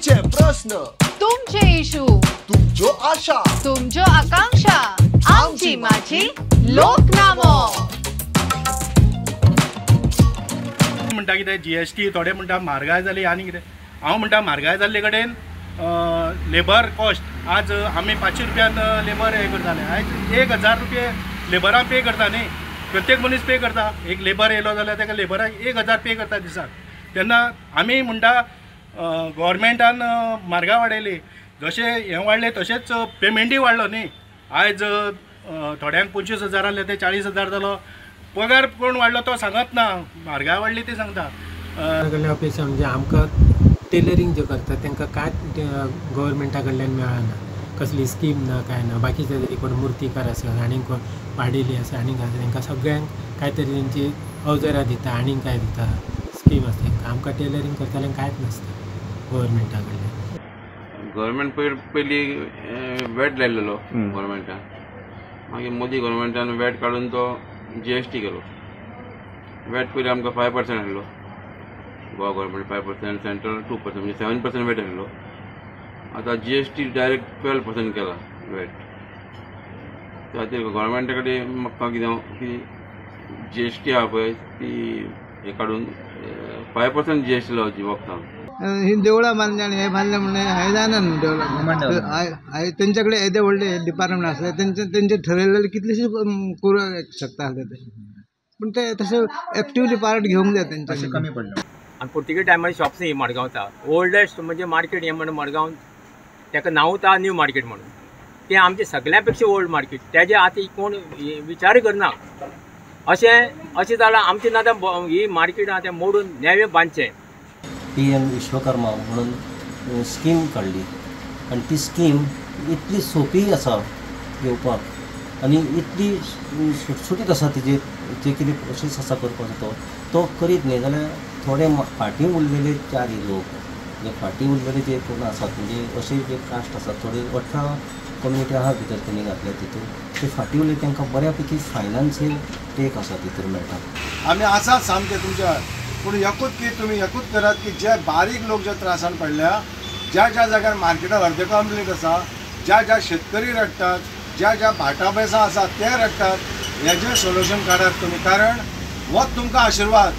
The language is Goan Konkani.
तुमचे प्रश्न, तुमचे इशू, तुमच्यो आशा, तुमच्यो आकांक्षा, आमची माझी लोकनामो। म्हणटा कितें जीएसटी, थोडे म्हणटा म्हारगाय जाली आनी कितें। हांव म्हणटा म्हारगाय जाल्ले कडेन लेबर कॉस्ट आज आमी 500 रुपयान लेबर हें करताले, आयज 1000 रुपये लेबरां पे करता न्ही, प्रत्येक मनीस पे करता। एक लेबर येयलो जाल्यार ताका लेबराक 1000 पे करता दिसाक। तेन्ना आमी म्हणटा गव्हर्मेंटान म्हारगाय वाडयली, जशें हें वाडलें तशेंच पेमेंटूय वाडलो न्ही। आयज थोड्यांक 25,000 आहले ते 40,000 जालो। पगार कोण वाडलो तो सांगत ना, म्हारगाय वाडली ती सांगता। कडल्यान अपेक्षा म्हणजे आमकां टेलरींग जे करता तांकां कांयच गव्हर्मेंटा कडल्यान मेळना, कसली स्कीम ना, कांय ना। बाकीचे तरी कोण मुर्तीकार आसा आनी कोण वाडेली आसा आनी आसा, तांकां सगळ्यांक कांय तरी तेंची अवजरां दिता आनी काय दिता, स्कीम आसता तांकां। आमकां टेलरींग करतल्यांक कांयच नासता गव्हर्मेंटा कडल्यान। गव्हर्मेंट पयर पयलीं वॅट लायलेलो गव्हर्मेंटान, मागीर मोदी गव्हर्मेंटान वॅट काडून तो जीएसटी केलो। वॅट पयलीं आमकां 5% आसलो, गोवा गव्हर्मेंट 5%, सेंट्रल 2%, म्हणजे 7% वॅट आसलो। आतां जीएसटी डायरेक्ट 12% केला वॅट। त्या खातीर गव्हर्मेंटा कडेन म्हाका कितें की जीएसटी आहा पळय ती हें काडून 5% जीएसटी लावची वखदांक। ही देवळां बांदली आनी हें बांदलें म्हणून हें जायना न्हू। देवळां तेंच्या कडेन येदे व्हडले डिपार्टमेंट आसले, तेंचे ठरयलेले कितलेशे करूंक शकता आसले ते, पूण ते तशें एक्टिवली पार्ट घेवंक जाय तेंच्या। कमी पडलें आनी पुर्तुगेज टायमार शॉप्स न्ही मडगांवचा ओल्डेस्ट म्हणजे मार्केट हें म्हणून मडगांव ताका नांवूच आहा न्यू मार्केट म्हणून, तें आमचें सगळ्या पेक्षा ओल्ड मार्केट। तेजे आतां कोण विचारूय करना। अशें अशें जाल्यार आमचें ना आतां ही मार्केट आहा तें मोडून नवें बांदचें। PM Vishwakarma म्हणून स्कीम काडली आनी ती स्कीम इतली सोंपी आसा घेवपाक आनी इतली सुटसुटीत आसा, तिजे जे कितें प्रोसेस आसा करपाचो तो करीत न्ही जाल्यार थोडे फाटीं उरलेले चारी लोक जे फाटीं उरलेले जे कोण आसात, म्हणजे अशे जे कास्ट आसात थोडे 18 कम्युनिटी आहा भितर तेणी घातल्या तितून, ते फाटीं उरले तांकां बऱ्या पैकी फायनान्शियल टेक आसा तितून मेळटा। आमी आसात सामके तुमच्या, पूण एकूच की तुमी एकूच करात की जे बारीक लोक जे त्रासान पडल्या, ज्या ज्या जाग्यार मार्केटार अर्दे कंप्लीट आसा, ज्या ज्या शेतकरी रडटात, ज्या ज्या भाटा बेसां आसा ते रडटात, हेजें सोल्युशन काडात तुमी, कारण होच तुमकां आशिर्वाद।